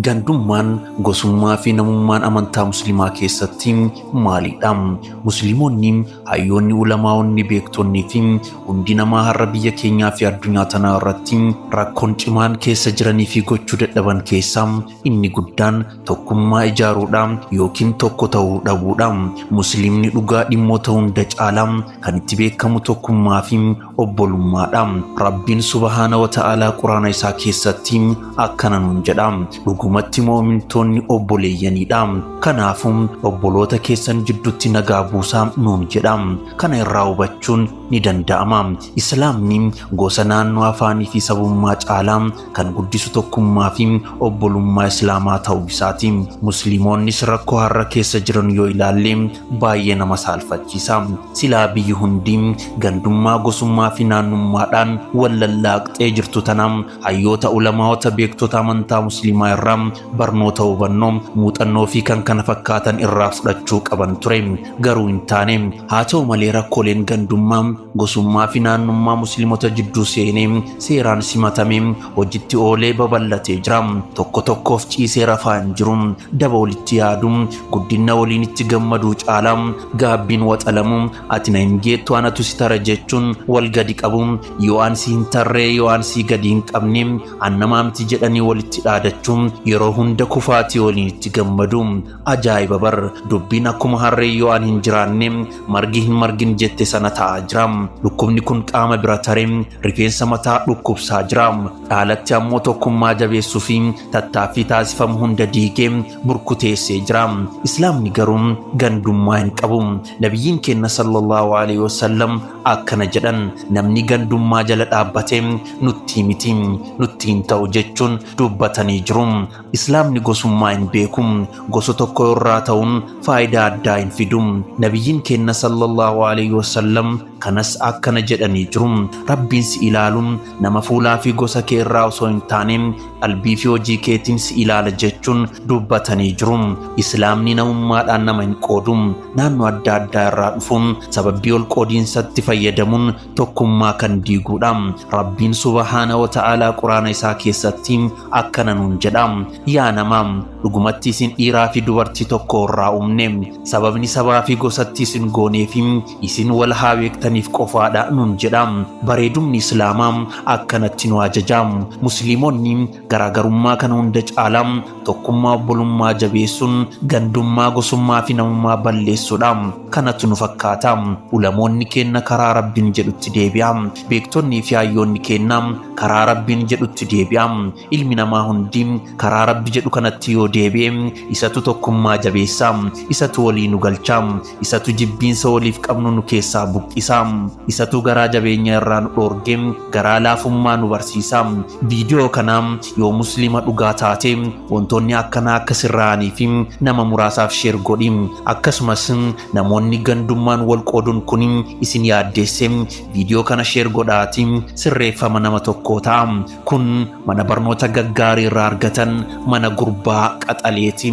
Gandummaan gosummaa fi namummaan amantaa musliimaa keessatti maalidha? Musliimonni, hayyoonni, ulamaa'onni, beektonnii fi hundi namaa har'a biyya keenyaa fi addunyaa tanaa irratti rakkoon cimaan keessa jiranii fi gochuu dadhaban keessaa inni guddaan tokkummaa ijaaruudha yookiin tokko ta'uu dhabuudha. Musliimni dhugaa dhimmoota hunda caalaa kan itti beekamu tokkummaa fi obbolummaadha. Rabbiin subhaana wa ta'aalaa quraana isaa keessatti akkana nuun jedha. Dhugumatti mu'umintoonni obboleeyyanidha. Kanaafuu obboloota keessan jidduutti nagaa buusaa nuun jedha. Kana irraa hubachuun ni danda'ama. Islaamni gosa naannoo afaanii fi sabummaa caalaa kan guddisu tokkummaa fi obbolummaa islaamaa ta'uu isaati. Musliimoonnis rakkoo har'a keessa jiran yoo ilaalle baay'ee nama saalfachiisa. Silaa biyyi hundi gandummaa gosummaa fi naannummaadhaan wal lallaaqxee jirtu tana hayyoota ulamaa'ota beektota amantaa musliimaa irraa barnoota hubannoo muuxannoo fi kan kana fakkaatan irraa fudhachuu qaban ture. Garuu hin taane. Haa ta'u malee rakkooleen gandummaa gosummaa fi naannummaa musliimota jidduu seenee seeraan simatamee hojitti oolee babal'atee jira. Tokko tokkoof ciisee rafaa hin jiru. Daba walitti yaadu, guddina waliin itti gammaduu caalaa gaabbiin waxalamu, ati na hin geettu anatu si tara jechuun wal gadi qabu, yoo an si hin tarree yoo an si gadi hin qabne an namaa miti jedhanii walitti dhaadachuun yeroo hunda kufaatii waliin itti gammadu. Ajaa'iba bar dubbiin akkuma harree yoo an hin jiraanne margi hin margin jette sana ta'aa jira. Dhukkubni kun qaama bira taree rifeensa mataa dhukkubsaa jira. Dhaalatti ammoo tokkummaa jabeessuu fi tattaaffii taasifamu hunda diigee burkuteessee jira. Islaamni garuu gandummaa hin qabu. Nabiyyiin keenya sallallahu alaihi wasallam akkana jedhan, namni gandummaa jala dhaabbatee nutti miti nutti hin ta'u jechuun dubbatanii jiru. Islaamni gosummaa hin beeku. Gosa tokko irraa ta'uun faayidaa addaa hin fidu. Nabiyyiin keenya sallallahu alaihi wasallam kanas akkana jedhanii jiru. Rabbiin si ilaaluun nama fuulaa fi gosa kee irraa osoo hin taane qalbii fi hojii keetiin si ilaala jechuun dubbatanii jiru. Islaamni namummaadhaan nama hin qoodu. Naannoo adda addaa irraa dhufuun sababii ol qoodiinsatti fayyadamuun tokkummaa kan diiguudha. Rabbiin subhaana wa ta'aalaa quraana isaa keessatti akkana nuun jedha. Yaa namaa, dhugumatti isin dhiiraa fi dubartii tokko irraa uumne. Sababni sabaa fi gosatti isin goonee fi isin wal haa beektaniif qofaadha nuun jedha. Bareedumni islaamaa akkanatti nu ajaja. Musliimonni garaagarummaa kana hunda caalaa tokkummaa obbolummaa jabeessuun gandummaa gosummaa fi namummaa balleessuudha. Kanatu nu fakkaata. Ulamoonni keenya karaa Rabbiin jedhutti deebi'a. Beektonnii fi hayyoonni keenya karaa Rabbiin jedhutti deebi'a. Ilmi namaa hundi karaa Rabbi jedhu kanatti yoo deebi'e isatu tokkummaa jabeessa, isatu walii nu galcha, isatu jibbiinsa waliif qabnu nu keessaa buqqisa, isatu garaa jabeenya irraa nu dhoorge garaa laafummaa nu barsiisa. Viidiyoo kana yoo musliima dhugaa taate wantoonni akkanaa akka sirraa'anii fi nama muraasaaf sheer godhi. Akkasumas namoonni gandummaan wal qooduun kun isin yaaddeesse viidiyoo kana sheer godhaati sirreeffama nama tokkoo ta'a. Kun mana barnoota gaggaarii irraa argatan mana gurbaa qaxaleeti.